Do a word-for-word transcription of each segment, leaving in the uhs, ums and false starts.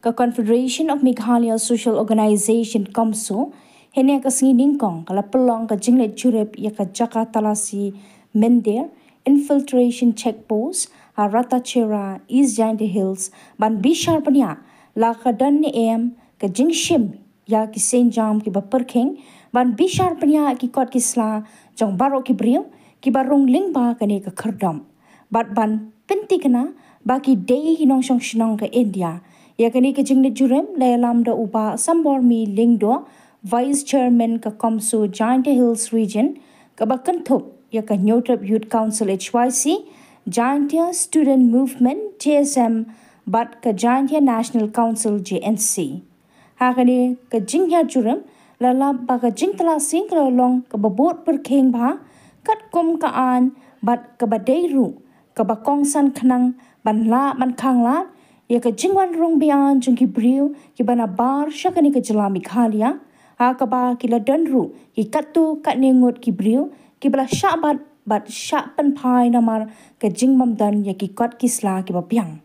Ka Confederation of Meghalaya Social Organization, CoMSO, hynne ka sngi nyngkong ka la pynlong ka jingleit jurip ïa ka jaka talasi Mynder Infiltration Check Post ha Rattachera, East Jaintia Hills, ban bishar pynïaid la ka don ne em ka jingshim ïa ki sienjam kiba pyrkhing, ban bishar pynïaid ki kot ki sla jong baroh ki briew kiba rung lyngba kane ka khyrdop, bad ban pyntikna ba ki dei ki nongshong shnong ka India. Ïa kane ka jingleit jurip la ïalam da u Bah Sambormi Lyngdoh, Vice Chairman ka CoMSO Jaintia Hills Region, kaba kynthup ïa ka Hynñiewtrep Youth Council, H Y C, Jaintia Student Movement, J S M, bad ka Jaintia National Council, J N C. Ha kane ka jinghiar jurip la lap ba ka jingtlasing ka la long kaba bud pyrkhing bha, katkum ka aiñ, bad kaba dei ruh kaba kongsan khnang ban lah ban khanglad ïa ka jingwan rung beaiñ jong ki briew kiba nabar sha kane ka jylla Meghalaya, ha kaba ki la don ruh ki katto katne ngut ki briew kiba la shah bat bad shah pynphai namar ka jingbymdon ïa ki kot ki sla kiba biang.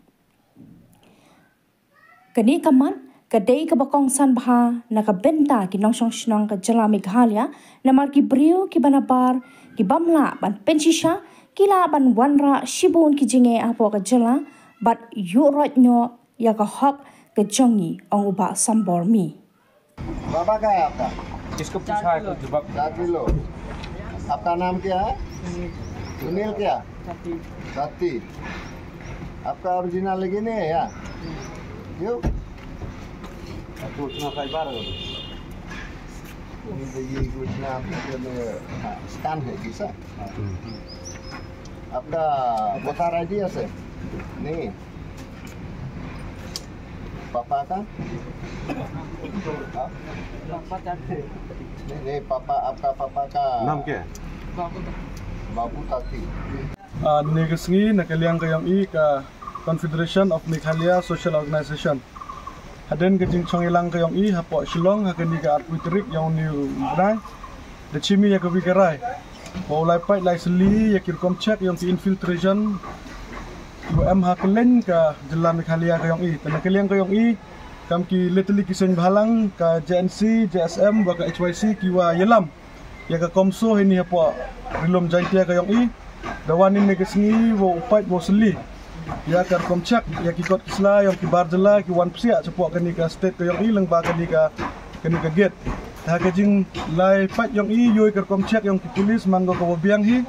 Kane ka mat ka dei kaba kongsan bha na ka bynta ki nongshong shnong ka jylla Meghalaya, namar ki briew kiba nabar, ki bym lah ban pynshisha, ki lah ban wanrah shibun ki jingeh hapoh ka jylla, bad ïuh roit noh ïa ka hok ka jong ngi, ong u Bah Sambormi. बाबा का है आपका? इसको पूछा है, कुछ जवाब। चार किलो। आपका नाम क्या है? सुनील क्या? साथी। आपका ओरिजिनल लेके नहीं है यार? क्यों? आपको उतना फाइबर हो। ये तो ये उतना आपके में, हाँ, स्कैन है जी सर। आपका वोटर आईडी है सर? नहीं। पापा का? हाँ? नहीं, नहीं, पापा, आपका पापा का नाम क्या है? बाबू ताती। Ane ka sngi na ka liang ka yong i ka Confederation of Meghalaya Social Organization. Hadien ka jingchong ilang ka yong i hapoh Shillong ha kani ka arphew tarik yong ni u bnai. Da chimi ya ka wi ka rai. Wa u lai pait lai sli ya ki rukom check yong ki infiltration. Wa em ha kyllein ka jylla Meghalaya ka yong i. Te na ka liang ka yong i kam ki letali ki seng bhalang ka J N C, J S M, wa ka H Y C ki wa yalam. Ya ka CoMSO hini hapoh ri lum Jaintia ka yong i. Da wan ini ka sngi wa u pait wa u sli. Ya ka rukom check ya ki kot ki sla yong ki bar jylla ki wan psiah chapoh kani ka state ka yong i lyngba kani ka kani ka gate. Ta ka jing lai pait yong i yoi ka rukom check yong ki police man go ka wa biang hi.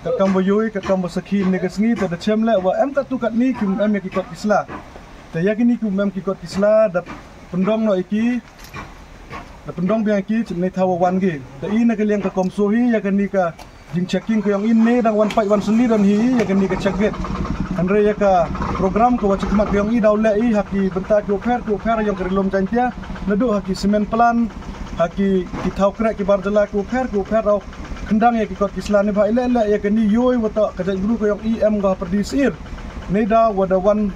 Ka kam wa yoi ka kam wa sakhi ini ka sngi ta da chem le wa em ka tu kat ni ki em ya ki kot ki sla. Ta ya kini ki em ki kot ki sla da pyndong no iki. Da pyndong biang ki chit nei thawa wan gi. Da i na ka liang ka CoMSO hi ya kani ka jing checking ka yong i nei dang wan pait wan sli don hi ya kani ka check gate. Hynrei ya ka program ka wa chikmat ka yong i daw le i ha ki bynta ki u pher ki u pher yong ka ri lum Jaintia. Naduh ha ki cement plant ha ki ki thaw krek ki bar jylla ki u pher ki u pher daw. Khyndang ya ki kot ki sla ni ba ile ile ya kani yoi wa ta ka jait bru ka yong i em ga pyrdi sir. Nei da wa da wan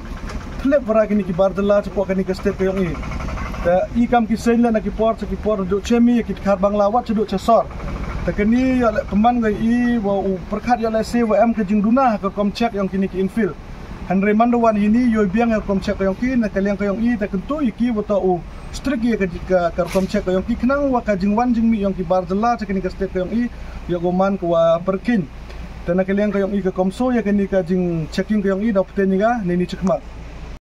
Philip wara kini ki bar jylla chapoh kani ka state ka yong i. Ta i kam ki seng le na ki por cha ki por ju chemi ki khar Bangla wat cha du cha sor. Ta kani ya le pynban ga i wa u pyrkhat ya le se wa em ka jingduna ha ka rukom check yong kini ki infill. Hynrei man da wan hini yoi biang ya rukom check ka yong ki na ka liang ka yong i ta kyntu i ki wa ta u strict ya ka ka rukom check ka yong ki khnang wa ka jingwan jingmi yong ki bar jylla cha kani ka state ka yong i ya ko man ka wa pyrkin. Ta na ka liang ka yong i ka CoMSO ya kani ka jing checking ka yong i da pte ni ga ne ni chikmat.